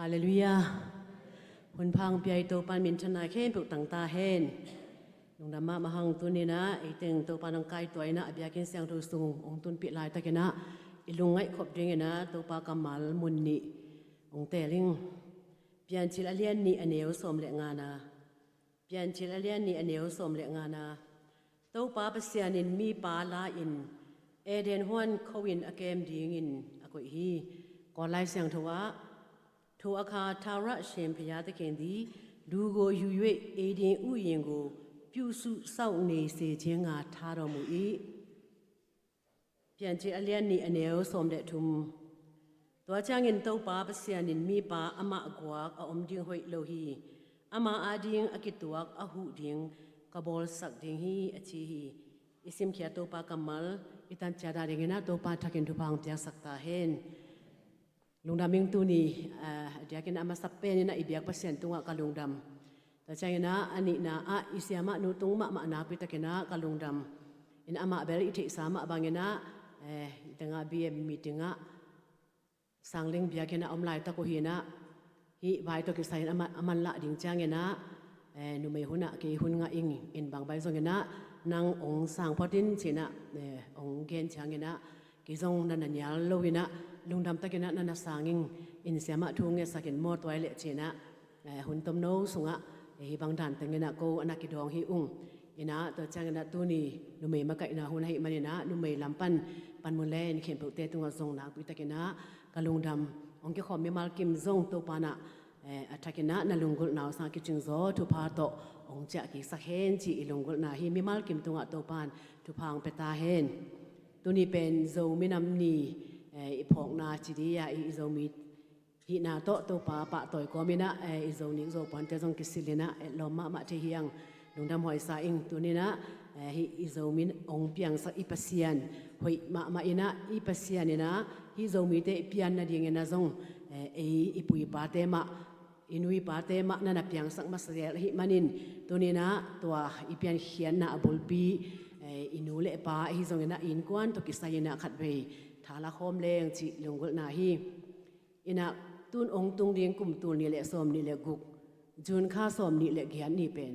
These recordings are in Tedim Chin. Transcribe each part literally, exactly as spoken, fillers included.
Halleluiah. Hun pha hong pia i Topa in minthanna khempeuh tang ta hen. Lungdam mahmah hang. Tuni-in ah ei teng Topa in hong kaituah in ah a biakinn siangtho sung hong tunpih laitakin ah i lungngaih khop dingin ah Topa kammal mun nih hong teel ing. Piancil a lian nih a neu sawm le ngana. Piancil a lian nih a neu sawm le ngana. Topa Pasian in mipa la-in Eden huan kho-in a kem dingin a koih hi. Kawl Lai Siangtho ah, "Thu a kha thaurah shem phaya te khen di, dugo yuyuih ei ding u yinggo, pyusu sau nei se chenga thadom u i." Piancil a lian nih a neu sawm le thum. Tua ciangin Topa Pasian in mipa amah guak a om ding hoih lo hi. Ama ading a kituak a huh ding ka bawlsak ding hi, a ci hi. I simkhia Topa kammal i tan ciat a dingin ah Topa thakin thupha hong piaksak ta hen. Lungdam ing. Tuni a diakin a masa penin ah i biak Pasian tungah ka lungdam. Tua ciangin ah a nihna ah i siamah nu tung mahmah nakpitakin ah ka lungdam. In amah bel i theihsa mah bangin ah i tengah B M meeting ah Sangling biakinn ah om laitak uh hi-in ah, hih vai tawh kisai-in a man lah ding ciangin ah, numei hun ah kei hun ngah ing. In bang bai zongin ah nang hong sang phot in ci-in ah hong gen ciangin ah, kei zong na na nial lo-in ah lungdam takin ah na na sang ing. In siamah thu ngetsak in maw, tua hi leh ci-in ah hun tomno sungah hih bang dan tengin ah ko a na kidawng hi ung. In ah tua ciangin ah tuni numei makaihna hun ahih manin ah numei lam pan panmun le in khempeuhte tungah zong nakpi takin ah ka lungdam. Hong kikhawm mimal kim zong Topa in ah a thakin ah na lunggulhna uh sang kicingzaw thupha tawh hong ciah kiksak hen cih i lunggulhna hi. Mimal kim tungah Topa in thupha hong pia ta hen. Tuni pen Zo minam ni i phawkna ci ding a, i Zomi hihna tawh Topa pahtawi kawmin ah i Zo nik Zo puante zong kisilhin ah etlawm mahmah thei hi hang. Lungdam huai sa ing. Tuni-in ah hih i Zomi in hong piangsak i Pasian hoih mahmah in ah, i Pasian in ah hih Zomite i pian nadingin ah zong ei i pu i pate mah, i nu i pate mah na na piangsak masa zel ahih manin, tuni-in ah tua i piankhiatna a bulpi i nu le pa ahi zongin ah i innkuan tawh kisai-in ah khatvei tha la khawm leng cih lunggulhna hi. In ah tun hong tung ding kum tul nih le sawm nih le guk, June kha sawm nih le giat ni pen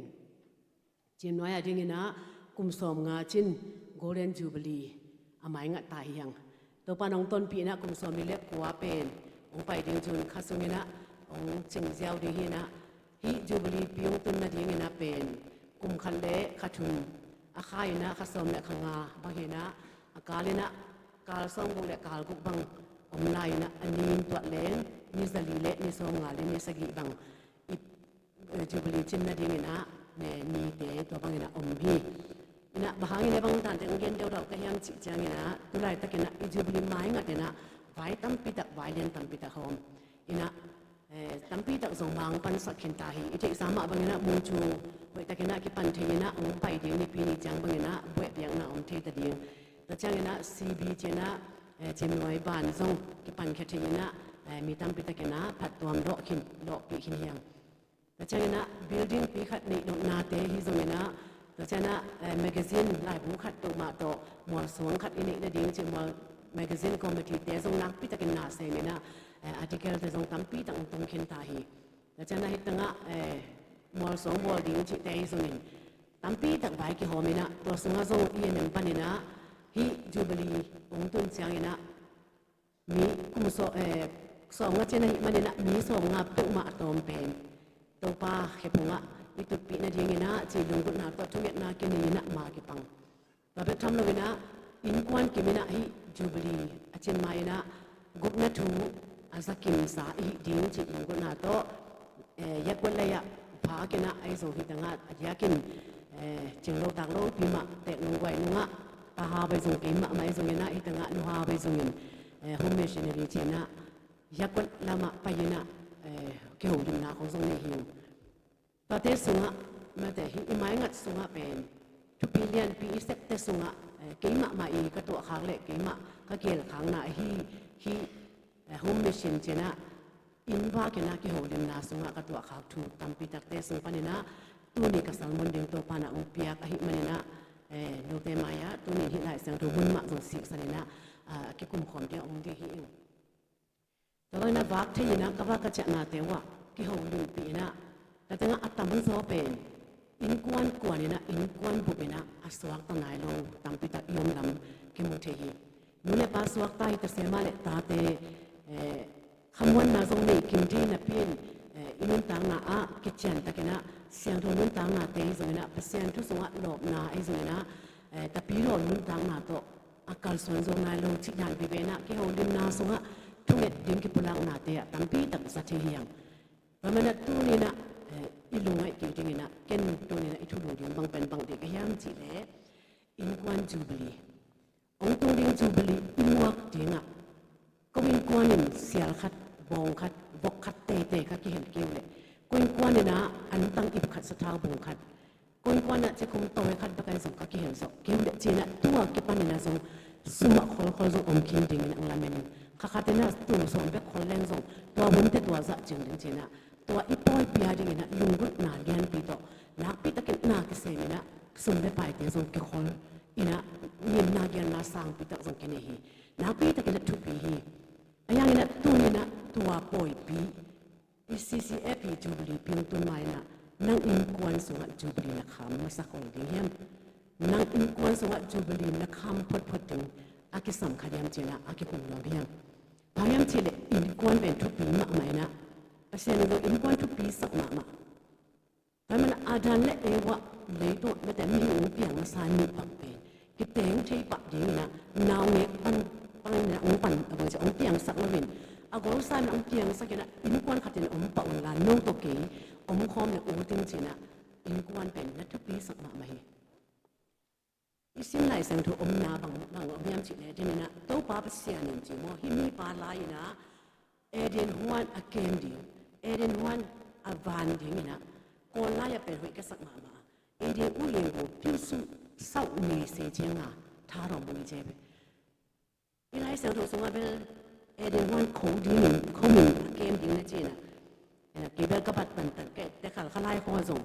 Cimnuai a dingin ah kum sawmnga cin Golden Jubilee a maingat ta hi hang. Topa in hong tonpih in ah kum sawmnih le kua pen hong pai ding June kha sungin ah hong cing ziau ding hi-in ah, hih Jubilee pi hong tun nadingin ah pen kum khat le kha thum, a kha in ah kha sawm le kha nga bang hi-in ah, a kal in ah kal sawmguk le kal guk bang om lai-in ah, a nin tuat leng ni zali le ni sawmnga le ni sagih bang i Jubilee cin nadingin ah nite tua bangin ah om hi. In ah bang hangin ah bang dante hong gen deuhdeuh ka hiam cih ciangin ah, tu laitak in ah i Jubilee maingat in ah vai tampi tak, vai lian tampi tak hawm. In ah tampi tak zong mang pansak khin ta hi. I theihsa mah bangin ah mun cu hoih takin ah kipan thei-in ah hong pai ding, Nipi ni ciang bangin ah buaih biakna om thei ta ding. Tua ciangin ah C B ci-in ah Cimnuai ban zong kipankhia thei-in ah mi tampi takin ah phattuam lawh khin, lawhpih khin hi hang. Tua ciangin ah building pi khat neih lohnate hi zongin ah, tua ciangin ah magazine laibu khat peuhmah tawh mualsuang khat i neih nading cih mual, magazine committee-te zong nakpi takin na semin ah article-te zong tampi tak hong tung khin ta hi. Tua ciangin ah hih tangah mualsuang bawl ding cihte hi zongin tampi tak vai kihawmin ah, tua sungah zong i E N M panin ah hih Jubilee hong tun ciangin ah mi kum sawm, eh, sawmnga cin ahih manin ah mi sawmnga peuhmah a tawm pen Topa khephungah i tutpih nadingin ah cih lunggulhna tawh thungetna kinei-in ah ma kipang. Tua bek tham loin ah innkuan kimin ah hih Jubilee a cin ma-in ah gupna thu a zakimsa i hih ding cih lunggulhna tawh, eh, Yakuat lei-ah phak in ah ahi zong hih tangah a diakin, eh, cinglo taklo pi mah teek nungguai nungah, taha bai zong kei mahmah ahi zongin ah hih tangah nuha bai zongin, eh, home missionary ci-in ah Yakuat lamah pai-in ah, eh, kiholimna khong zong nei hi ung. Tuate sungah, mate, hih i maingat sungah pen thupi lianpi i septe sungah, eh, kei mahmah i ka tuahkhak le keimah ka kihelkhakna ahi hih, eh, home mission ci-in ah inn vak in ah kiholimna sungah ka tuahkhak thu tampi takte sung panin ah tuni ka sermon ding Topa in ah hong piak ahih manin ah, eh, note mai-ah tuni hih Lai Siangtho mun mah zong siksan in ah, ah, kikumkhawm ding a om ding hi ing. Tua banah vak thei inah ka vak ka ciahnate uh ah kiho limpih inah ka tengah a tamzaw pen innkuan kuan inah innkuan bup inah a suakta nai lo tampitak i om lam kimu thei hi. Nu le pa suakta hi ta se mah le tate, eh, khamuanna zong nei kim ding napi in, eh, i nuntakna ah kiciantakin ah siangtho nuntaknate ahi zongin ah Pasian thu sungah lawpna ahi zongin ah, eh, tapidaw nuntakna tawh a kalsuan zo nai lo cih dan vive inah kiholimna sungah thunget ding kipulaknate ah tampitak za thei hi hang. Tua manah tuni inah, eh, i lungngaih kei ding inah ken tuni inah i thulu ding bang pen bang dih ka hiam cih leh innkuan jubilee. Hong tung ding jubilee i muak dingah ko innkuan in sial khat, bawng khat, vok khat teitei kha kihel kei uh leh ko innkuan inah antang ip khat sathau bung khat, ko innkuan ah cikum tawi khat bek ahi zong kha kihel zawh kei uh leh ci inah tua kipan inah zong sum ah kholkhol zong om khin dingin ang lamen in kha khat inah tul sawm bek khol leng zong tua hun teh tua zah cing ding ci inah tua i pawi pia ding inah lunggulhna lianpi tawh nakpi takin na kisem inah sum le paite zong kikhol inah ngimna gianna sangpi tak zong kinei hi. Nakpi takin ah thupi hi. A hiang inah tuni inah tua pawipi i C C F i jubilee piang tun ma inah nang innkuan sungah jubilee na kham masa kol ding hiam? Nang innkuan sungah jubilee na kham photphot ding a kisam kha diam ci inah a kikum nuam hiam? Bang hiam cih leh innkuan pen thupi mahmah inah Pasian in zong innkuan thupi sak mahmah. Tua manah Adam le Eva leitungah mate mihing hong piang masa nih bang pen kiteng thei pah ding inah naungek pan pan inah hong pan a bang ci hong piangsak loin a golsa inah hong piangsak inah innkuan khat in om pah unla no tawh kei om khawm le ut in ci inah innkuan pen na thupi sak mahmah hi. I sim Lai Siangtho omna bang bang om hiam cih leh den inah Topa Pasian in ci maw hih mipa lai inah Eden huan a kem ding, Eden huan a van ding inah Kawl lai-ah pen hoih ka sak mahmah a, Eden ulian gu piusu sauh nei se cianga tharawm bang i ce ve. I Lai Siangtho sungah bel Eden huan kho dingin kho min a kem ding na ci inah kei bel ka bat pantak kei te khal kha lai khawng a zong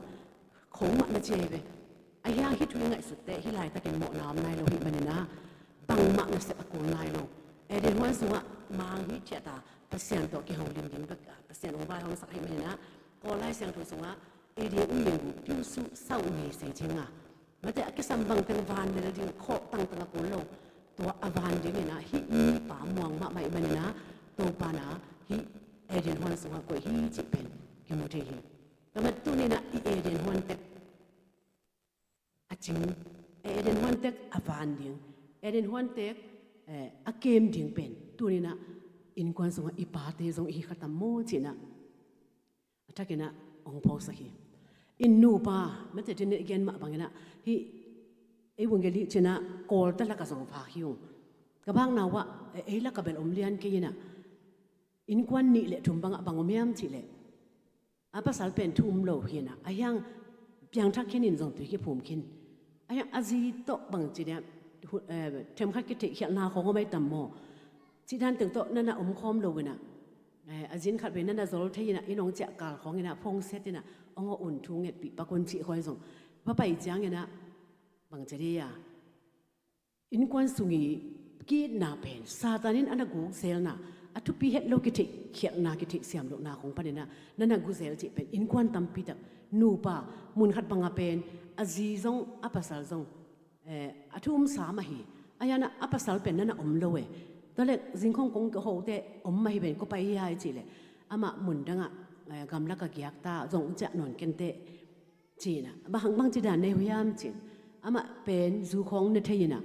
kho mah na ci ve. A hiang hih thu i ngaihsut teh hih laitakin mawhna om nai lo hih manin ah bangmah nasep a kul nai lo. Eden huan sungah mang hih khiat a Pasian tawh kiholim ding bek a Pasian hong vaihawmsak ahih manin ah Kawl Lai Siangtho sungah Eden ulian gu piusu sauh nei se cianga mate a kisam bangteng van le la ding khawh tangtang a kul lo. Tua a van dingin ah hih mipa muang mahmah ih manin ah Topa in ah hih Eden huan sungah koih hi cih pen kimu thei hi. Tua mah tuni in ah i Eden huan tek a cing, Eden huan tek a van ding, Eden huan tek, eh, a kem ding pen tuni in ah innkuan sungah i pate zong i hi kha tam maw cih in ah a thakin ah hong phuaksak hi. In nupa mate tuni in i gen mah bangin ah hih ei vung gel hi cih in ah Kawlte lakah zong vak hi ung. Ka vakna uh ah ei lakah bel om lian kei in ah innkuan nih le thum bangah bang om hiam cih leh a pasal pen thu um lo hi in ah a hiang piangthak khin in zong tui kiphum khin a hiang a zi tawh bang ci dia themkhat kitheihkhialhna khawng om ai tam maw? Cih dan teng tawh na na om khawm lo in ah a zin khat vei na na zol thei in ah in hong ciah kal khawng in ah phone set in ah hong aw un thu ngetpih pak un cih khawng zong va pai ciangin ah bang ci dia innkuan sung i ki-itna pen Satan in a na guk zelna a thupi het lo kitheihkhialhna kitheihsiam lohna khawng panin ah na na gu zel cih pen innkuan tampi tak nupa mun khat bangah pen a zi zong a pasal zong eh, a thu um sa mah hi. A hian ah a pasal pen na na om lo e. Tua leh zing khawng kong ka hote om mah hi ven ko pai hi hai cih leh amah mun dangah eh, gamlak a giak ta zong ciah nawn kenteh cih in ah bang hang bang ci dan nei uh hiam cih in amah pen zu khawng ne thei in ah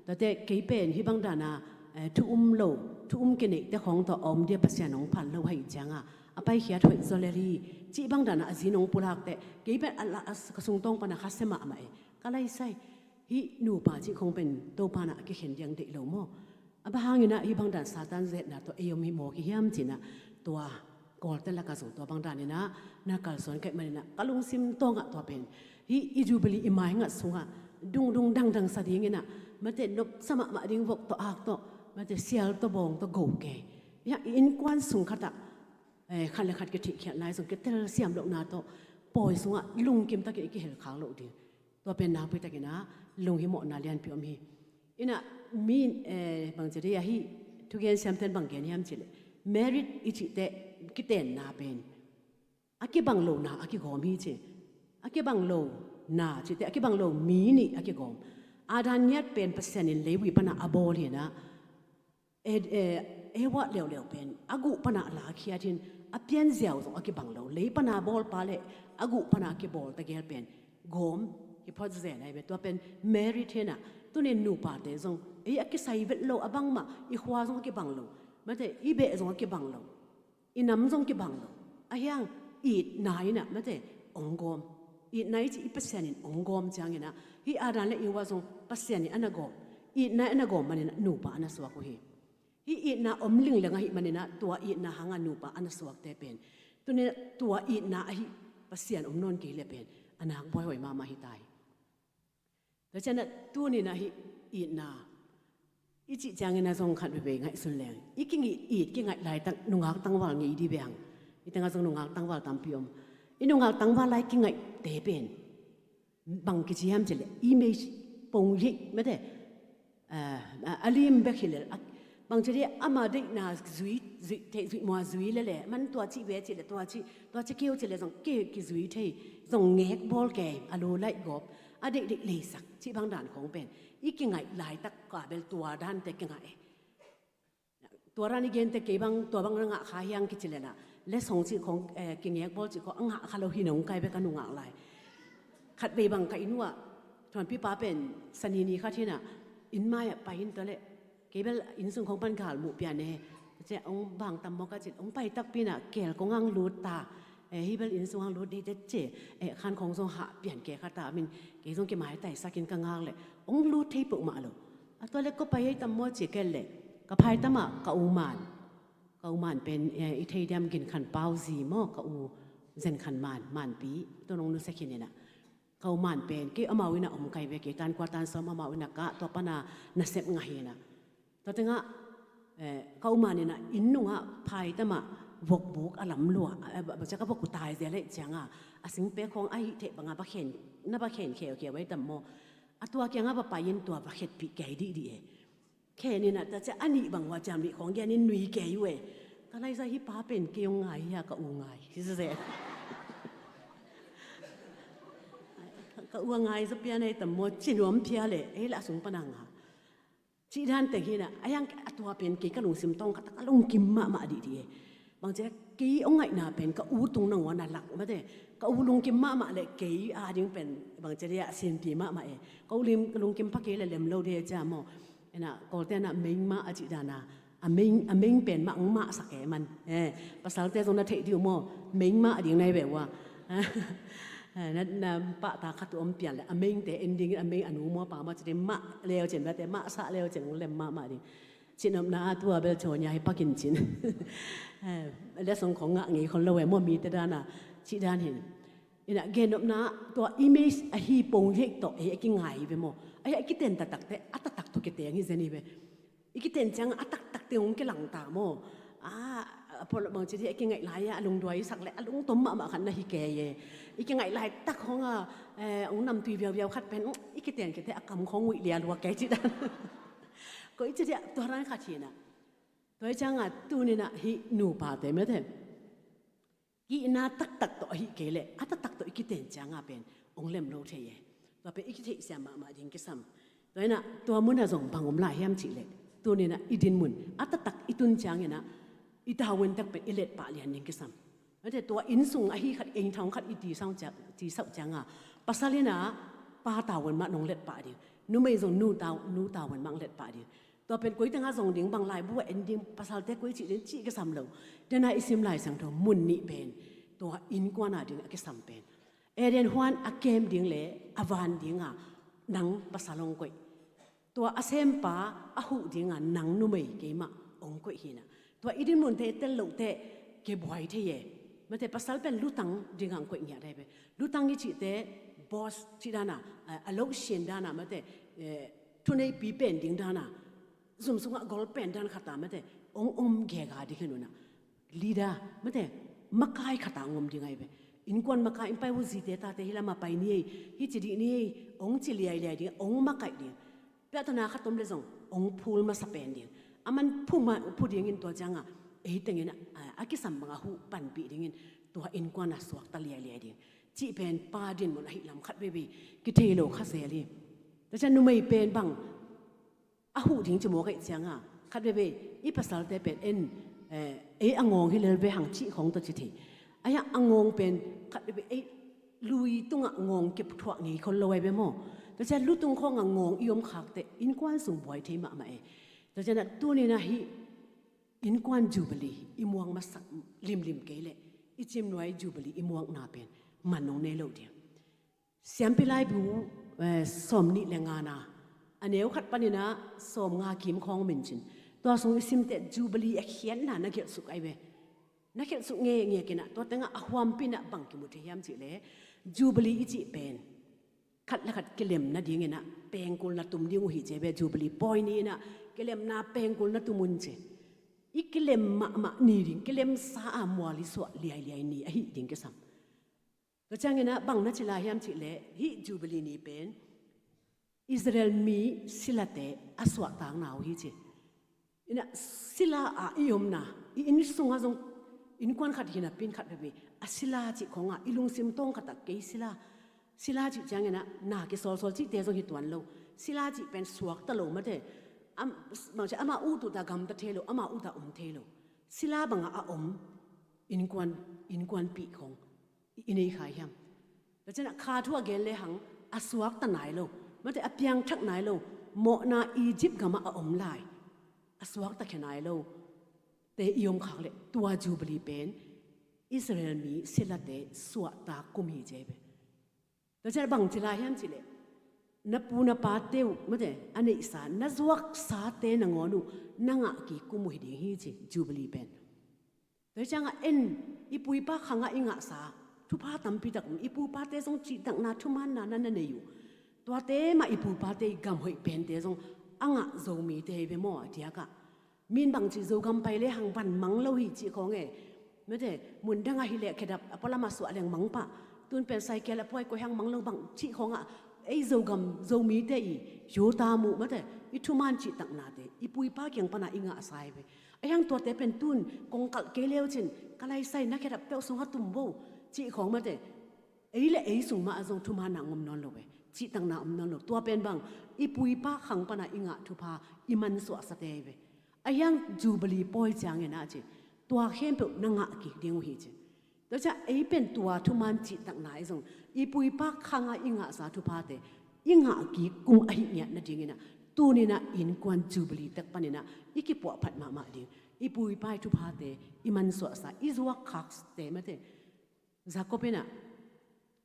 tuate kei pen hih bang dan a eh, thu um lo thu um kineihte khawng tawh a om dia Pasian hong phan lo hai ciangah a paikhiat hoih zaw lel hi cih bang dan a a zin hong pulak teh kei pen a la a ka sungtawng pan a kha se mahmah e. Ka laisai hih nupa cih khawng pen Topa in ah a kikhen diang deih lo maw? A bang hangin ah hih bang dan Satan zetna tawh ei om hi mawk hi hiam cih in ah tua Kawlte lakah zong tua bang danin ah na kalsuan kaih manin ah ka lungsim tawngah tua pen hih i Jubilee i maingat sungah dungdung dangdang sa dingin ah mate nopsa mahmah ding vok tawh ak tawh mate sial tawh bawng tawh go kei. Hiah i innkuan sung khatah eh, khat le khat kitheihkhialhna i zong kitelsiam lohna tawh pawi sungah lungkim takin i kihel khak loh ding. Tua pen nakpi takin ah lunghimawhna lianpi om hi. In ah mi eh, bang ci dia hih thugen siamten bang gen hiam cih leh Married i cih teh kitenna pen a kibang lo na a kigawm hi ci. A kibang lo na cih teh a kibang lo mi nih a kigawm. Adam ngiat pen Pasian in leivui pana a bawl hi na, Eva leuleu pen a guh pana lakhiat hi na, a pianziau zong a kibang lo. Lei pana bawlpa le a guh pana a kibawl tegel pen gawm hi phot zen ahi ve. Tua pen married hi na, tuni in nupate zong ei a kisai vet lo, a bangmah i khua zong a kibang lo, mate i beh zong a kibang lo, i nam zong kibang lo. Ahi hang itna in ah mate ong gawm. Itna i cih i Pasian in ong gawm ciangin ah, hih Adam le Eva zong Pasian in a na gawm. Itna in a na gawm manin ah nupa a na suak uh hi. Hih itna om lingleng ahih manin ah tua itna hanga nupa a na suakte pen tuni in ah tua itna ahi Pasian om nawn kei le pen a nak buaihuai mahmah hi ta hi. Tua ciangin ah tuni in ah hih itna i cih ciangin ah zong khat veivei ngaihsun leng, i kingih it kingaih laitak nungak tangval ngei dih ve hang. I tengah zong nungak tangval tampi om. I nungak tangval lai kingaihte pen bang kici hiam cih leh image, ponglik mate, a lim bek hi lel. Bangci dih ama deihna zui, zui thei, zui mua zui lele, man tua cih ve cih leh tua cih, tua cih keu cih leh zong keu kizui thei, zong ngek bawl kei, a lu laih gawp, a deihdeih leisak cih bang dan khong pen i kingaih laitak ka bel tua dante kingaih e. Tua dan i gente kei bang tua bang na ngah kha hiang kici lena, le song cih khong, kingek bawl cih khong a ngah kha lo hi nong kai bek a nungak lai. Khat vei bang ka inn uah thuanpipa pen sanini khat hi na, inn mai ah pai in tua leh kei bel inn sung khong pan gal muh pian e. Cia ong bang tam mawk a cin ong pai takpi na kel kong ang lut ta. Hih bel inn sung ang lut dei te cia, khan khong zong hah pian ke kha ta min, kei zong kimai taisak in ka ngak leh ong lut thei peuhmah lo. A tua leh ko pai hei tam maw cia kel leh ka phai tam ah ka u man, ka u man pen i thei diam, Gin Khan Pau zi maw, ka u Zen Khan Man, Manpi, tua nong nusia khin in ah. Ka u man pen kei amau inn ah om kai ve, kei tan kua tan sawm amau inn ah kah, tua pana nasep ngah hi na. Tua tengah ka u man in ah inn nungah phai tam ah vokbuk a lam lua, bangcia ka vok uh tai zia leh cianga a singpek khong a hih theih banga va khen, na va khen kheukheu ei tam maw. A tua kiangah va pai in tua va khetpih kei dihdih e. Khen in ah tua cia a nih bang ua ciam nih khong gen in nui kei uh e. Ka laisa hih pa pen kei ong ngai hia, ka u ngai hi zazeh. Ka u a ngai zaw pian ei tam maw, ci nuam phial e, ei lah a sung pana nga. Cih dan teng hi na, a hiang a tua pen kei ka lungsim tawng khat a ka lungkim mahmah dihdih e. Bangcia kei ong ngaihna pen ka u tung nangawn a lak mate, ka u lungkim mahmah leh kei a ding pen bangcia dia sinpi mahmah e. Ka u lungkim pha kei leh lem lo dia cia maw. Ena Kawlte'n ah meng mah a cih dana, a meng, a meng pen mah ong mahsak e man. Pasalte zong na theih dih uh maw, meng mah a ding nai ve ua. Na pahtak khat uh om pian leh a mengte en dingin a meng a nu maw a pa maw ci ding mah leu cin, bate mahsak leu cin ong lem mahmah ding. Cihnopna ah tua bel cawnia hi pakin cin. Letsong khong ngah ngei khon lo e maw mite dana, cih dan hin. Ina gennopna tua image ahi pong hek tawh ei a kingai ve maw. Ahi a kiten taktakte a taktak tawh kiteng hi zen hi ve. I kiten ciang a taktakte hong kilang ta maw. A phawlawh bang ci hi a kingaih lai a lungduai sak le a lungtom mahmah khat na hi kei e. I kingaih laitak hong a hong namtui viauviau khat pen i kiten kite a kam khong uih lia luak kei ci dan. Ko i ci hi a tua ran khat hi na. Tua i cianga tuninah hih nupate mete kihna taktak tawh ahi kei leh a taktak tawh i kiten cianga pen ong lem lo thei e. Tua pen i kitheihsiam mahmah ding kisam. Tua inah tua munah zong bang om lai hiam cihleh tuninah i dinmun a taktak i tun cianginah i tavuan tak pen i letpah lian ding kisam. Mete tua inn sung ahi khat, eng thang khat i tisauh cianga pasal inah pa tavuan mah nong letpah ding, numei zong nu tavuan mah ong letpah ding. Tua pen koi tengah zong ding, bang laibu ah en ding, pasalte koi cih ding cih kisam lo. Dena i sim Lai Siangtho mun nih pen tua innkuana ding a kisam pen Eden huan a kem ding le a van dinga nang pasal hong koih. Tua a sempa a huh dinga nang numei keimah hong koih hinah. Tua i dinmunte i tel lohteh kibuai thei e. Mate pasal pen lutang dinga hong koih ngiat ahi ve. Lutang i cihte boss cih dana, a lo sian dana mate thuneipi pen ding dana, zum sungah gol pen dan khata mate ong om gega ding hi nunah. Leader mate makai khata ong om ding ahi ve. Innkuan makai in pai uh zite tate hi lama pai ni ei, hi ci dih ni ei, ong ci liailiai ding, ong makaih ding. Piahtana khat om le zong ong phul masa pen ding. Aman phu dingin tua cianga ei tengin a, a kisam bang a huh panpih dingin tua innkuan a suakta liailiai ding cih pen pa dinmun ahih lam khat veivei kithei lo kha zel hi. Tua ciang numei pen bang a huh ding ci mawk ahih cianga khat veivei i pasalte pen en, eh, ei a ngawng hi lel ve hang cih khawng tawh ci thei. Ahi a ngawng pen khat veivei ei lui tungah ngawng kep thuah ngei khol lo ai ve maw? Tua ciang lutung khawngah ngawng i om khakte innkuan sung buai thei mahmah e. Tua ciangah tuninah hih innkuan Jubilee i muang masak limlim kei leh i cimnuai Jubilee i muakna pen man nong nei lo ding. Siampi laibu, eh, sawm nih le ngana a neu khat paninah sawm nga kim khawng mincin tua sung i simte Jubilee a khiatna na gelhsuk ai ve. Na gelhsuk ngekngek inah tua tengah a huampi inah bang kimu thei hiam cihleh Jubilee i cih pen khat le khat kilem nadinginah pengkul na tum ding uh hi ci ve. Jubilee pawi ni inah kilemna pengkul na tum un ci. I kilem mahmah ni ding, kilemsa a mual i suah liailiai ni ahi ding kisam. Tua cianginah bang na ci lai hiam cihleh hih Jubilee ni pen Israel mi silate a suahtakna uh hi ci. Inah sila ah i omna i inn sungah zong innkuan khat hi napi in khat veivei a sila cih khawngah i lungsim tawng khatah kei sila, sila cih cianginah na kisawlsawl cihte zong hi tuan lo. Sila cih pen suakta lo mate. Am, bangci amah ut uta gamta thei lo, amah uta om thei lo. Sila bangah a om innkuan, innkuanpih khawng i nei khai hiam? Tua cianah kha thu a gen lehang a suakta nai lo mate, a piangthak nai lo, mawhna Egypt gamah a om lai a suakta khia nai lo te i om khak leh tua Jubilee pen Israel mi silate suahtak kum hi ci ve. Tua cianah bang ci lai hiam cihleh na pu na pate uh mate a neihsa na zuaksate nangawn uh na ngah kik kum uh hi ding hi ci Jubilee pen. Tua hi ciangah en i pu i pa khangah i ngahsa thupha tampi tak om, i pu i pate zong cihtakna thumaanna na na nei uh. Tuate mah i pu i pate i gam hoih pente zong a ngah Zomite hi ve maw a diakah. Min bangci Zogam pai lehang van mang lo hi cih khawng e. Mate, mundang ahih leh khedap a pualam a suah leng mang pah. Tun pen saikel a puai koih hang mang lo bang cih khawngah ei Zogam, Zomite i yuta muh mate, i thumaan cihtaknate i pu i pa kiang pana i ngahsa hi ve. Ahi hang tuate pen tun kong kalh kei leu cin ka laisai na khedap peuh sungah tum vo cih khawng mate. Ei le ei sung mah a zong thumaanna ngom nawn lo ve, cihtakna om nawn lo. Tua pen bang i pu i pa khang pana i ngah thupha i mansuahsate hi ve. Ahi hang Jubilee pawi ciangin a ci tua khempeuh na ngah kik ding uh hi ci. Tua ciah ei pen tua thumaan cihtakna i zong i pu i pa khanga i ngahsa thuphate i ngah kik kum ahi ngiat nadinginah tuninah innkuan Jubilee tek paninah i kipuahphat mahmah ding. I pu i pa i thuphate i mansuahsa i zuak khakte mate. Jacob inah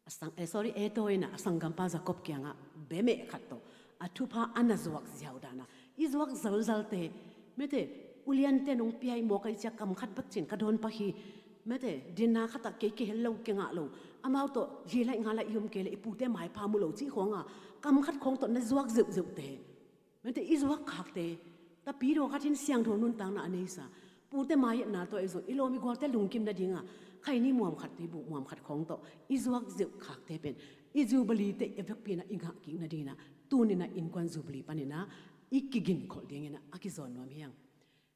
a sang, eh, sorry, Esau inah a sanggampa Jacob kiangah bemeh khat tawh a thupha a na zuak ziau dana i zuak zalzalte mate, uliante nong piai mawk a i ciah kam khat bek cin ka dawn pak hi. Mate, dinna khatah kei kihel lo kingah lo, amau tawh hi laih nga laih i om kei le i pute maipha mu lo cih khawnga kam khat khawng tawh na zuak zeuhzeuhte. Mate, i zuak khakte tapidaw khat hin siangtho nuntakna a neisa pute mai-etna tawh i zong i lawm i gualte lungkim nadinga khaini muam khat tui buk muam khat khawng tawh i zuak zeuh khakte pen i Jubilee te i vekpi inah i ngah kik nadinginah tuninah innkuan Jubilee paninah i kiginkholh dinginah a kizawn nuam hi hang.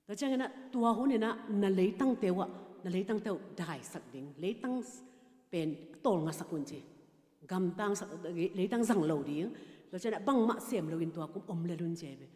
Tua cianginah tua huninah na leitangte uhah na leitangte uh daisak ding, leitang pen tawlngasak un ci. Gamtangsak, leitang zang lo ding. Tua cianah bangmah sem loin tua kum om lel un ci ve.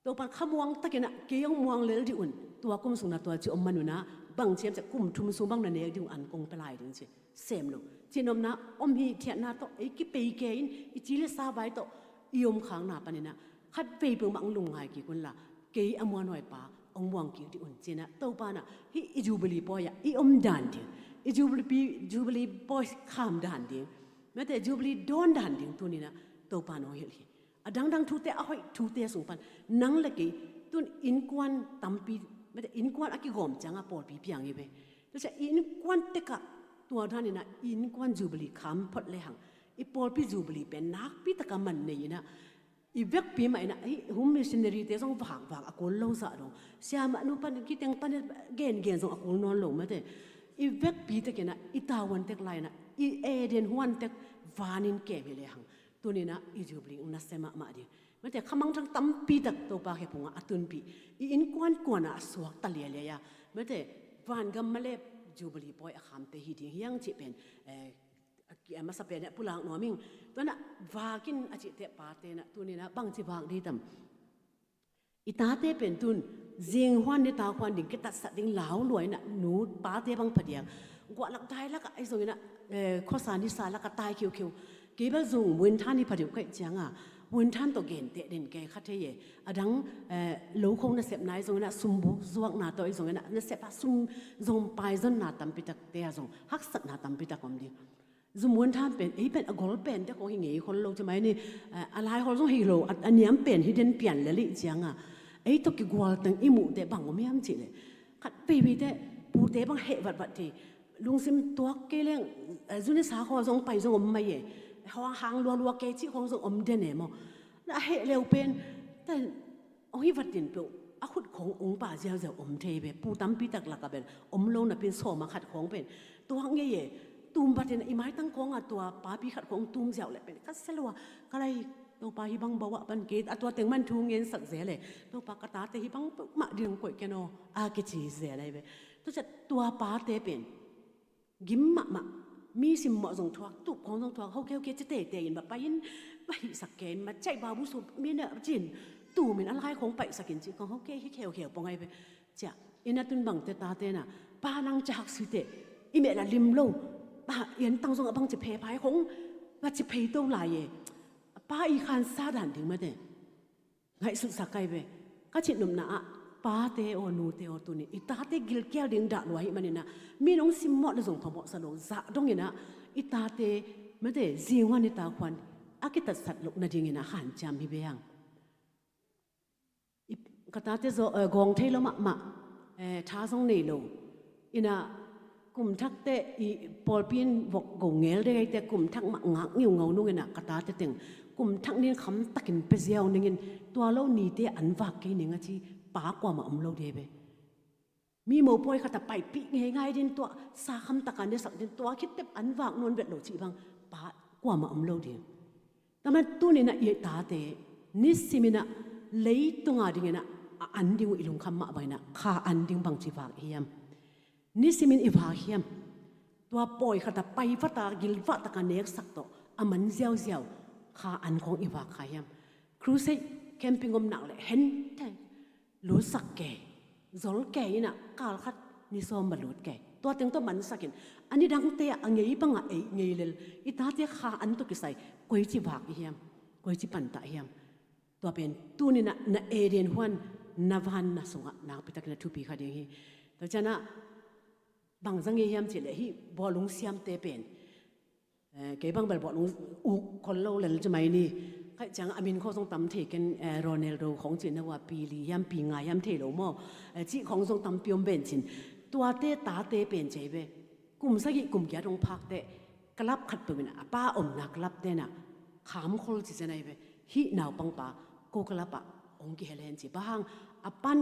Topan khamuang takinah kei hong muang lel dih un, tua kum sungna tua ci om manunah bang ciam ciah kum thum sung bang na nek dih un an kong pia lai ding ci. Sem lo. Cinopna om hi, thiatna tawh ei kipei kei in i ci le sa vai tawh i om khakna paninah khat vei peuhmah hong lungngai kik unla kei a muanhuai pa hong muang kik dih un cinah Topanah hih i Jubilee pawi-ah i om dan ding, i Jubilee, Jubilee pawi kham dan ding, mate, Jubilee dawn dan ding tuninah Topan hong hilh hi. A dangdang thute a hoih thute sung pan nang le kei tun innkuan tampi, mate, innkuan a kigawm cianga pawlpi piang hi ve. Tua ciah i innkuan tekah tua daninah i innkuan Jubilee kham phot lehang i pawlpi Jubilee pen nakpi taka man nei inah i vekpi mah inah hih hum missionary te zong vakvak a kul lo zah dong, siamah nu pan kiteng pan gengen zong a kul nawn lo mate. I vekpi tekinah i tavuan tek lai inah i Eden huan tek vanin kem hi lehang tuninah i Jubilee hong nasia mahmah ding. Mate, khamangthang tampi tak Topa khe phungah a tunpih i innkuan kuanah a suakta liailiai a Mate, vangam mah le Jubilee pawi a khamte hi ding hi hang cih pen, eh, a ki-, a masa pen a pulak nuam ing. Tua in ah vak in a cihte pate in ah tuni in ah bangci vak ding tam. I tate pen tun zinghuan nitak huan ding kitatsat ding lau lua in ah nu pate bang phadiak guahlak dailak ah ahi zongin ah, eh, khuasa nisa lak ah tai khiukhiu. Kei bel zung muinthan hi phadiak kaih ciang a muinthan tawh genteh den kei kha thei e. A dang, eh, lo kho nasepna ahi zongin ah sumbu zuakna tawh ahi zongin ah nasep a sum zong paizonna tampi takte a zong haksatna tampi tak om ding. Zung muinthan pen, ei pen a gol pen te khawng hi ngei khol lo ci mai ni, eh, a lai khol zong hi lo, a, a niam pen hi den pian lel i ciang a. Ei tawh kigual teng i muhte bang om hiam cih leh. Khat veiveite, pute bang heh vatvat thei. Lungsim tuak kei leng, eh, zuni sa khaw zong pai zong om mai e. Hang lualua kei cih khawng zong om den e maw. Na a heh leu pen, ta, hong hi vat din peuh, a khut khawng ong pa ziauziau om thei ve, pu tampi tak lak a bel om lo napi in sawm a khat khawng pen. Tuak ngei e, tum vat in i maitang khawng a tua papi khat khawng tum ziau leh pen, ka sia lua, ka lai, Topa hih bang bawah pan kei, a tua teng man thu ngensak zel e, Topa ka tate hih bang peuhmah ding koih ken aw, a kici zel ahi ve. Tua ciang tua pate pen gim mahmah, mi simmawh zong thuak, tup khawng zong thuak, hoke hoke ci teitei in va pai in, va hihsak kei in, ma caih bau bu sup mi na cin, tum in a lai khawng paihsak in ci khawng hoke hi kheukheu pong ahi ve. Ciah, i na tun bangte tate na, pa nang cak sui teh, i meh la lim lo, pa i an tang zong a bang ci phei phai khawng, va ci phei to lai e. Pa i khan sa dan ding mate. Ngaihsutsak ahi ve. Ka cih nopna ah, pate aw, nute aw, tuni i tate gilkial ding dah lua hi manin ah, mi nong simmawh le zong phamawh sa lo, zah dongin ah, i tate, mate, zinghuan nitak huan a kitatsat loh nadingin ah hanciam hi ve hang. I, ka tate zaw, eh, gawng thei lo mahmah, eh, tha zong nei lo. Ina, kum thakte i pawlpi in vok go ngel dei te kum thak mah ngak ngiungau nungin ah ka tate teng kum thak nin kham takin pia ziau ningin tua lo nite an vak kei ning a ci pa kuamah om lo dei ve. Mi mopawi khat a paipih ngeingai din tua sa kham taka nesak din tua khit tep an vak nawn vet lo cih bang pa kuamah om lo ding. Tua man tuni in ah i tate nisimin ah leitunga dingin ah a an ding uh i lungkham mah bangin ah kha an ding bangci vak i hiam? Nisimin i vak hiam? Tua pawi khat a pai vata gilvah taka neksak tawh a man ziauziau kha an khawng i vak kha hiam? Crusade camping om nak le hen thei lutsak kei, zol kei in ah kal khat ni sawm va lut kei. Tua teng tawh mansak in a nidangte ah a ngei bangah ei ngei lel i tate kha an tawh kisai koici vak i hiam? Koici pantah hiam? Tua pen tuni in ah na Eden huan na van na sungah nakpi takin a thupi kha ding hi. Tua ciang ah bang zang i hiam cih leh hih bawlung siamte pen, eh, kei bang bel bawlung uk khol lo lel ci mai ni. Kaih ciang a min khawng zong tam thei ken, eh, Ronaldo khawng cih na ua pi li hiam pi nga hiam thei lo maw? Eh, cih khawng zong tampi om ven cin. Tuate tate pen cei ve. Kum sagih kum giat hong phak teh club khat peuh in a pa omna club te in ah kham khol ci zen ahi ve. Hih naupangpa ko club ah hong kihel hen ci. Bang hang a pan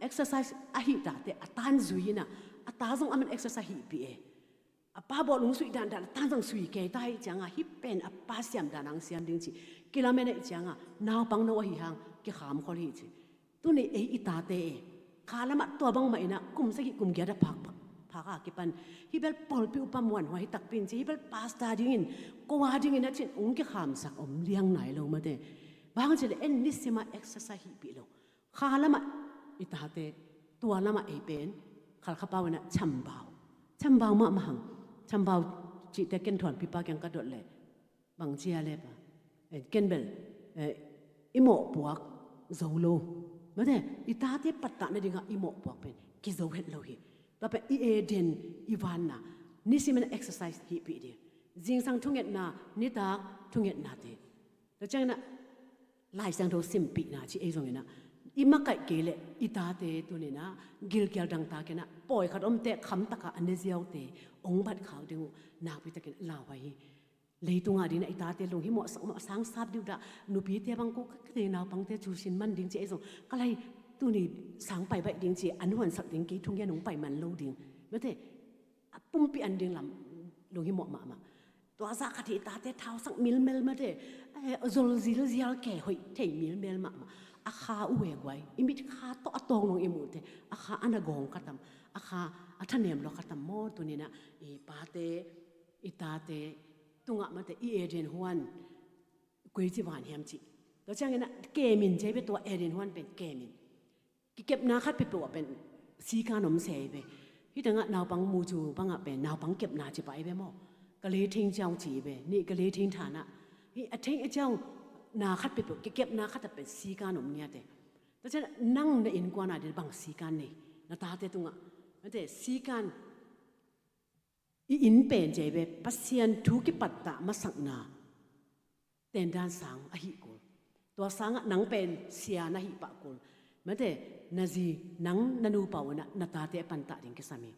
exercise ahi tate a tan zui in ah a ta zong a man exercise hih pi e. A pa bawlung suih dandan a tan zong sui kei ta hi ciang a hih pen a pa siam dan hang siam ding ci. Kilamen ahi ciang a naupang no ahi hang kikham khol hi ci. Tuni ei i tate e, kha lamah tua bangmah in ah kum sagih kum giat a phak, phak a kipan hih bel pawlpi upa muanhuai hi takpi in ci, hih bel pastor dingin, ko a dingin a cin ong kikhamsak om liang nai lo mate. Bang hang cih leh en nisim a exercise hih pi lo. Kha lamah i tate, tua lamah ei pen Khalkha pau in ah chambau. Chambau mahmah hang. Chambau cihte ken thuanpipa kiang ka dot leh bang ci a le pa, eh, ken bel, eh, i mawhpuak zo lo. Mate, i tate pattah nadingah i mawhpuak pen kizo het lo hi. Tua pen i Eden, i vanna, nisimin exercise hih pih ding. Zingsang thungetna, nitak thungetnate. Tua ciangin ah Lai Siangtho simpihna ci ei zongin ah i makaih kei leh i tate tuni in ah gilkial dangtakin ah pawi khat omte khamtaka a ne ziaute ong bat khak ding uh nakpi takin a lauhuai hi. Leitungah dingin ah i tate lunghimawh sang, sang sap ding uh dah, nupite bang ko ka, ka tei naupangte cu sin man ding ci ei zong ka lai tuni sang pai baih ding ci an huansak ding kei thungen ong pai man lo ding. Mate, a pumpi an ding lam lunghimawh mahmah. Tua zah khat hi i tate thausak milmel mate, eh, zol zilzial kei hoih thei milmel mahmah. a kha uh e guai, i mit kha tawh a tawng nung i muhte, a kha a na gawng khatam, a kha a thanem lua khatam maw? Tuninah i pate, i tate tungah mate i Eden huan koi ci van hiam cih. Tua cianginah kemin cei ve, tua Eden huan pen kemin. Kikepna khat peuhpeuh ah pen sikan om se ve. Hih tengah naupang mucu bangah pen naupang kepna ci pai ve maw? Ka lei theng ciau ci ve, nih ka lei theng thanah. Hih a theng a ciau na khat peuhpeuh, kikepna khat ah pen sikan om ngiate. Tua cianah nang na innkuan a ding bang sikan nei, na tate tungah. Mate sikan i in pen cei ve, Pasian thu kipattah masakna tendan sang ahi kul. Tua sangah nang pen sia na hih pah kul. Mate na zi nang na nupa unah na tate a pantah ding kisam hi.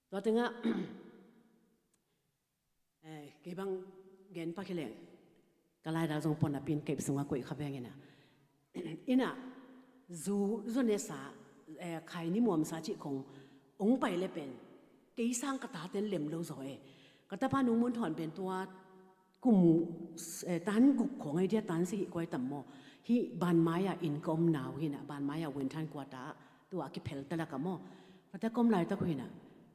Tua tengah eh, kei bang gen pak hi leng ka laidal zong pon a pin kei sungah koih kha vengin a inah zu, zu nesa, eh, khaini muamsa cih khong ong pai le pen kei sang ka taten lem lo zaw e. Ka tapa Nung Mun Thawn pen tua kum, eh, tan guk khong ai dia tan si hi kuai tam maw? Hih banmai-a inn ka om nau hinah banmai-a winthan kuata tua kiphel talak a maw? Ka ta kom laitak hinah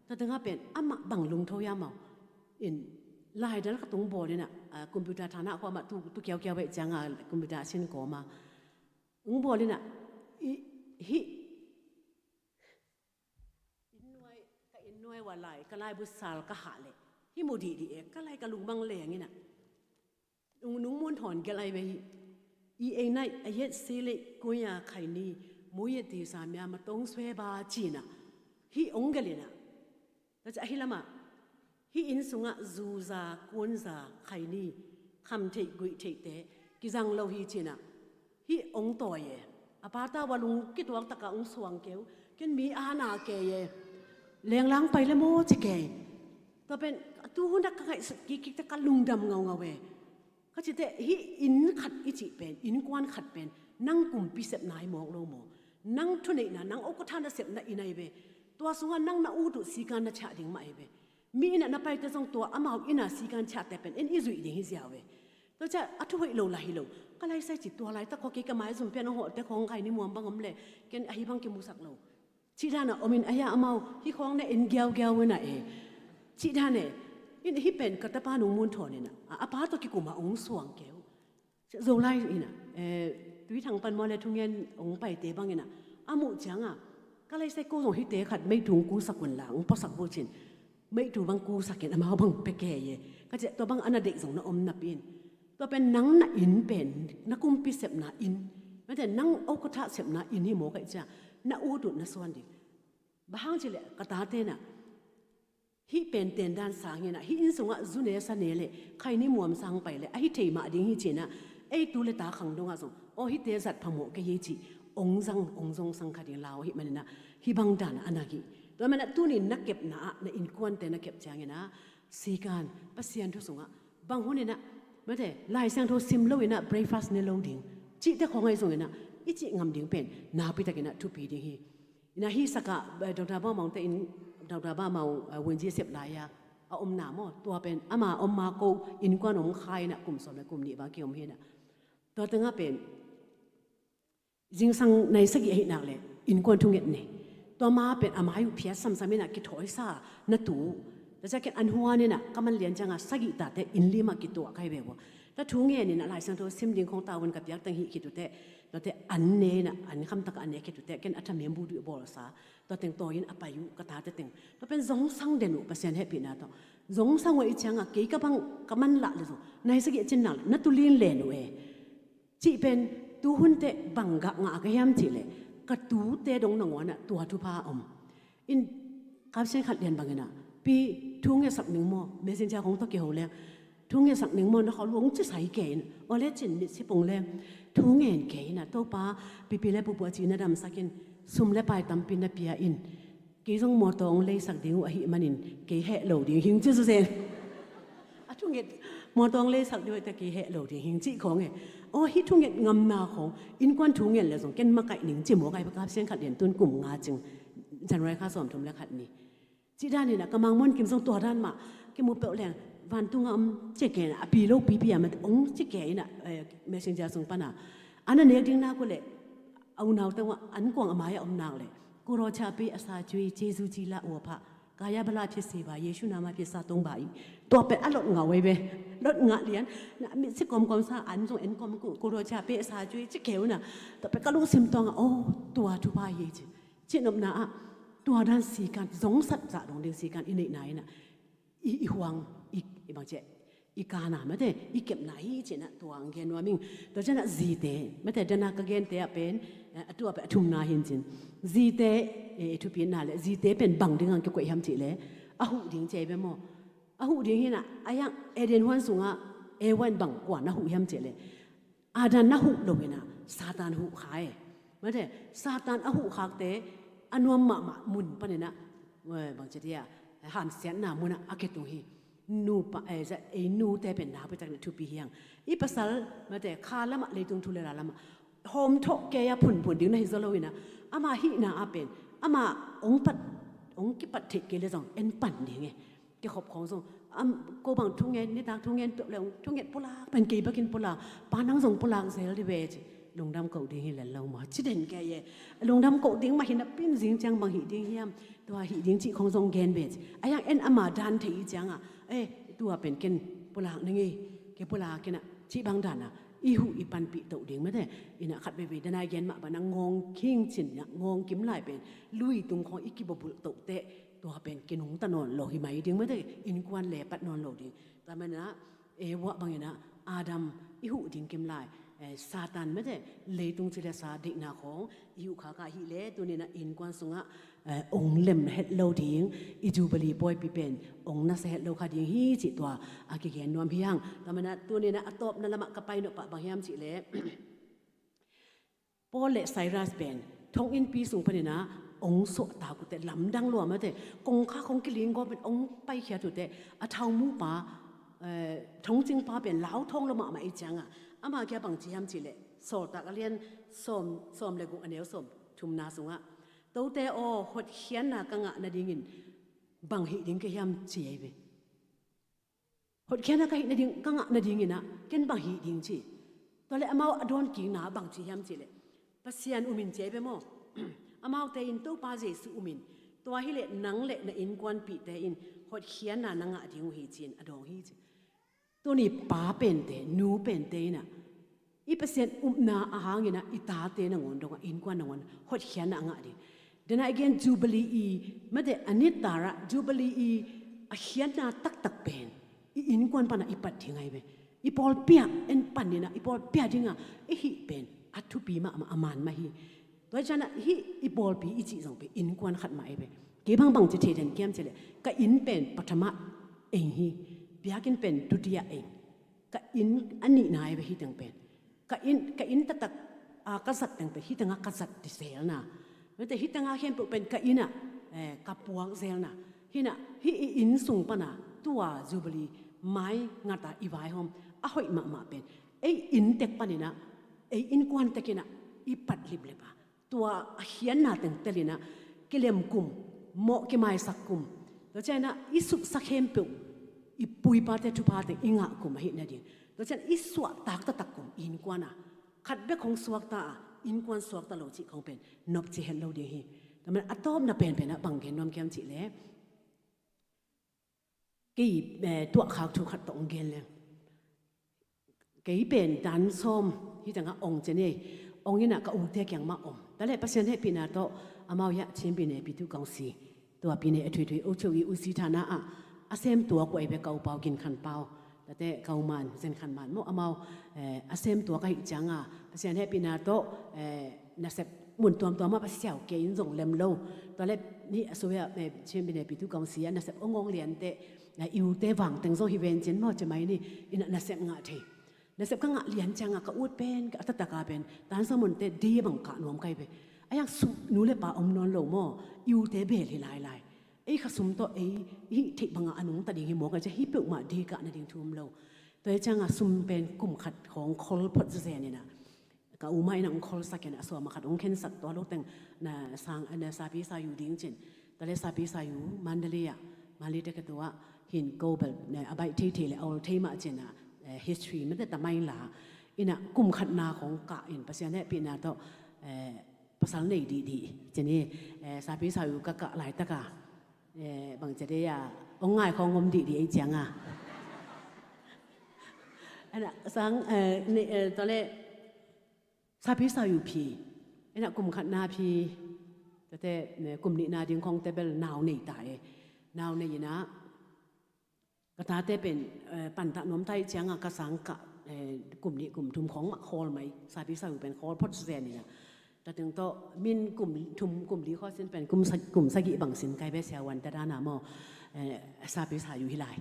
ta tengah pen amah bang lungtho ia mau in laidal ka tung bawl inah, ah, computer thanah ko amah tu, tu kiaukiau baih cianga computer a sin kawma ung bawl inah i, hih inn nuai, ka inn nuai ua lai ka laibu sal ka hah leh hih mu dihdih e, ka lai ka lungmang leng inah Nung, Nung Mun Thawn gelh ai ve hi. I ei naih a yet si leh kuya khaini muye ti sa mya matong swe ba cina hih ong gelh inah. Tua ci ahi lamah hih inn sungah zuza kunza khaini kham theih guih theihte kizang lo hi cina hih ong tawi e. A pata ua lung kituak taka ong suang keu, ken mi ana kei e. Lenglang pai le maw ci kei. Tua pen a tu hunah ka ngaihsut kikkikte ka lungdam ngaungau e. Ka cite hih inn khat i cih pen, innkuan khat pen nang kumpi sepna hi mawk lo maw? Nang thuneihna, nang okatha nasepna inn ahi ve. Tua sungah nang na ut uh sikan na chiah ding mah ahi ve. Mi innah na paite zong tua amau innah sikan chiahte pen en i zuih ding hi ziau ve. Tua ciah a thu hoih lo lah hi lo. Ka laisai ci tua laitak khaw kei ka maizum pian a hawhte khawng khaini muam bang om le ken ahi bang kimusak lo. Cih danah omin a hia amau hih khawng na en giaugiau inah e. Cih dan e. In hih pen ka tapa Nung Mun Thawn inah a, a pa tawh kikumah ong suang keu. Zolai inah, eh, Tuithang pan maw le thungen ong paite bang inah a muh cianga ka laisai ko zong hihte khat meitung kusak unla ong pawsak bucin. Meitu bang kusakin amau bang pia kei e. Ka ciah tua bang a na deih zong na om napi in tua pen nang na inn pen na kumpi sepna inn, mate nang okatha sepna inn hi mawk aih ciah na ut uh na suan ding. Bang hang cileh ka tate nah hih pen tendan sang hinah hih inn sungah zu ne sa ne le khaini muam sang pai le ahi thei mah ding hi cinah ei tu le ta khang dongah zong aw hihte zat phamawh kei hi cih ong zang ong zong sang kha ding lau ahi maninah hih bang danah a nak hi. Tua manah tunin na kepna ah na innkuante na kep cianginah sikan Pasian thu sungah bang huninah mate Lai Siangtho sim loinah breakfast ne lo ding cihte khawng ahi zonginah i cih ngam ding pen naupitakinah thupi ding hi. Inah hih sakah, eh, Doctor Bamau te in, Doctor Bamau, eh, wunji sep lai-a a omna maw tua pen ama om ma ko innkuan om kha inah kum sawm le kum nih bang kiom hinah tua tengah pen zingsang nai sagih ahih nak le innkuan thunget nei. Tua ma pen a mai uh phiat samsam inah kithawisa na tu. Tua ciah ken an huan inah ka man lian cianga sagih tate inn limah kituah kai ve vua. Tua thu ngen inah Lai Siangtho sim ding khong tavuan ka piak teng hih khit uh teh. Tua teh an ne inah an khamtaka an ne khit uh teh ken a thamem bu duh bawlsa. Tua teng tawi in a pai uh ka tate teng. Tua pen zongsang den uh Pasian hehpihna tawh. Zongsang uh ih cianga kei ka bang ka man lah le zong nai sagih a cin nak le na tu lin len uh e. Cih pen tu hun teh bang gah ngah ka hiam cihleh ka tute dong nanguanah tua thupha a om. In kapsian khat lian banginah pi thu ngetsak ning maw messenger kong tawh kiho leng thu ngetsak ning maw na khawl hong cisai kei in aw le cin mit sipung leng thu ngen kei inah Topa pipi le pupua ci na damsak in sum le pai tampi na pia in Kei zong mawtaw hong leisak ding uh ahih manin kei heh lo ding hing ci zuzen. A thunget mawtaw hong leisak ding uh ahih ta kei heh lo ding hing cih khawng e. Aw hih thunget ngamna khawng innkuan thu ngen le zong ken makaih ning ci mawk ahi baka sian khat lian tun kum nga cing January kha sawm thum le khat ni. Cih dan inah ka mangmuan kim zong tua dan mah kimu peuh leng vantung a om ci ke inah a pi lo pipi a mat hong ci ke inah messenger sung pana An a nek ding nak uh leh, a unau teng uh an kuang a mai-ah om nak leh, ကိုယ်တော်ချပေးအစာကျွေး၊ ကျေးဇူးကြီးလှ၊ အိုအဖ၊ ကာယဗလာဖြစ်စေပါ၊ ယေရှုနာမဖြင့်စားသုံးပါ၏. Tua pen a lot ngah uh ei ve. Lot ngah lian. Na mit si kawmkawm sa an zong en kawm ku, ကိုယ်တော်ချပေးအစာကျွေး ci kei uh na. Tua pen ka lungsim tuang ah, aw, tua thupha hi ci. Cih nopna ah tua dan sikan, zongsat zah dong ding sikan i neihna in ah, i, i huang, i, i bang ci a, i kana mate, i kepna hi ci-in ah tua hong gen nuam ing. Tua ciang ah zite mate, dena ka gente ah pen, eh, a tua pen a thumna hi in cin. Zite, eh, i thupina leh zite pen bang ding hong kikoih hiam cih leh, a huh ding ci ei ve maw. A huh ding hi in ah, a yang Eden huan sungah Eva in bang kua'n a huh hiam cih leh, Adam na huh lo in ah, Satan huh kha e. Mate, Satan a huh khakte a nuam mahmah mun panin ah, eh, bang ci dia, hamsiatna mun ah a kitung hi. Nupa, eh, za, ei nute pen na pia tak na thupi hi hang. I pasal, mate, kha lamah, leitung thu le la lamah hawm thawh kei a phunphun ding na hi zaw lo in ah, ama hihna ah pen, ama hong pat, hong kipat theih kei leh zong en pan ding e. Kikhop khawng zong, am, ko bang thungen, nitak thungen, tuak leh hong thunget pulak pen kei bek in pulak, pa nang zong pulak zel di ve ci. Lungdam koh ding hi lel lo maw, ci den kei e. Lungdam koh ding mah hi napi in zing ciang bang hih ding hiam, tua hih ding cih khawng zong gen ve ci. A yang en ama dan thei i ciang ah, eh, tua pen ken pulak ning ei, kei pulak in ah, cih bang dan ah i huh i panpih toh ding mate. In ah khat veivei dena i gen mah bang ah ngawng khing cin ah, ngawng kim lai pen lui tung khawng i kibawlbulh toh teh, tua pen kinungta nawn lo hi mai ding mate, innkuan le pat nawn lo ding. Tua manin ah, Eva bangin ah Adam i huh ding kim lai, eh, Satan mate, leitung cilesa deihna khawng i huh khak a hih leh, tuni in ah innkuan sungah, eh, hong lem het lo ding, i Jubilee pawipi pen hong nasia het lo kha ding hi cih tua a kigen nuam hi hang. Tua manin ah tuni in ah a tawpna lamah ka pai nop pah bang hiam cih leh, Paul le Silas pen thonginnpi sung panin ah hong suahtak uh teh, lamdang lua mate, kongkhak hong kiling gawp in hong paikhiat uh teh, a thaumupa, eh, thongcingpa pen lauthawng lua mahmah i ciang ah, ama kiang bang ci hiam cih leh, Sawltak a lian sawm, sawm le guk a neu sawm thumna sungah, Tote aw, hotkhiatna ka ngah nadingin bang hih ding ka hiam ci ei ve. Hotkhiatna ka hih nading, ka ngah nadingin ah ken bang hih ding ci. Tua leh amau a dawnkikna bang ci hiam cih leh, Pasian um in ci ei ve maw. Amaute in Topa Jesu um in, tua hi leh nang le na innkuanpihte in hotkhiatna na ngah ding uh hi ci-in a dawng hi ci. Tuni pa pente, nu pente in ah, i Pasian upna a hangin ah i tate nangawn dongah, innkuan nangawn hotkhiatna a ngah ding. Dena i gen Jubilee i, mate, a nitarah Jubilee i a khiatna taktak pen i innkuan panah i pat ding ahi ve. I pawlpi ah en panin ah, i pawlpi ah dingah i hih pen a thupi mahmah, a man mah hi. Tua hi ciangin ah hih i pawlpi i cih zong pen innkuan khat mah ahi ve. Kei bangbang ci thei den kiam cih leh, ka inn pen pathama eng hi. Biakinn pen dutiya eng. Ka inn a nihna ahi ve hih teng pen. Ka inn, ka inn taktak a ka zat teng pen hih tengah ka zat diselna. Mate, hih tengah khempeuh pen ka inn ah, eh, ka puak zelna. Hih in ah, hih i inn sung pana tua Jubilee mai ngata i vaihawm a hoih mahmah pen, ei inn tek panin ah, ei innkuan tek in ah i pat liplip a, tua a khiatna teng telin ah kilem kum, mawh kimaisak kum, tua ciangin ah i supsak khempeuh i pu i pate thupha teng i ngah kum ahih nading, tua ciangin i suahtak taktak kum i innkuan ah, khat bek hong suakta a, innkuan suakta lo cih khawng pen nopci het lo ding hi. Tua manin a tawpna penpen ah bang gen nuam kiam cih leh, kei, eh, tuahkhak thu khat tawh hong gen leng. Kei pen dan sawm hih tengah ong ci ni, ong in ah ka ute kiang mah om. Tua leh Pasian hehpihna tawh amau hiah Chin Bine Pitu Kawngsi, tua Bine a thuithui ocheu i usi thana ah a sem tuak uh ahi ve, ka upau Gin Khan Pau, tate ka uman Zen Khan Man maw, amau, eh, a sem tuak ahih cianga Pasian hehpihna tawh, eh, nasep mun tuamtuam ah va siau kei in zong lem lo. Tua leh ni a sui ah, eh, Chin Bine Pitu Kawngsi ah nasep ong ong liante, eh, i ute vang teng zong hi ven cin maw ci mai ni, in ah nasep ngah thei. Nasep ka ngah lian cianga ka ut pen, ka a tataka pen, dan sawm munte dei bang kah nuam kai ve. A yang sum nu le pa om nawn lo maw, i ute bel hi lailai. Ei kha sum tawh ei hih theih banga a nungta ding hi maw ka ci, hih peuhmah dei kah nading thu om lo. Tua hi cianga sum pen kum khat khawng khol phot zezen in ah, ka u mah in ah hong kholsak in ah, a sawm a khat hong khensak, tua lo teng na sang, na sapi sayu ding cin. Tua leh sapi sayu Mandalay ah, Mandalay te ka tua hin ko bel, eh, a baih theithei leh a ol thei mah cin ah, eh, history mate tamai la. Ina kum khatna khong kah in Pasian hehpihna tawh, eh, pasal nei dihdih cin hi. Eh, sapi sau ka kah laitaka, eh, bang cia dei a ong ngai khong om dihdih ei cianga. Ina sang, eh, ne, eh, tawle sapi sau phi. Ina kum khatna phi. Tate, eh, kum nihna ding khong tebel nau nei ta e. Nau nei ina ka tate pen, eh, pantah nuam thai cianga ka sang kah, eh, kum nih kum thum khong mah khawl mai, sapi sau pen khawl phot zen ina. Tateng tawh min kum thum kum li khawl sin pen kum sa-, kum sagih bang sin kai ve siawan ta dana maw, eh, sapi sau hi lai.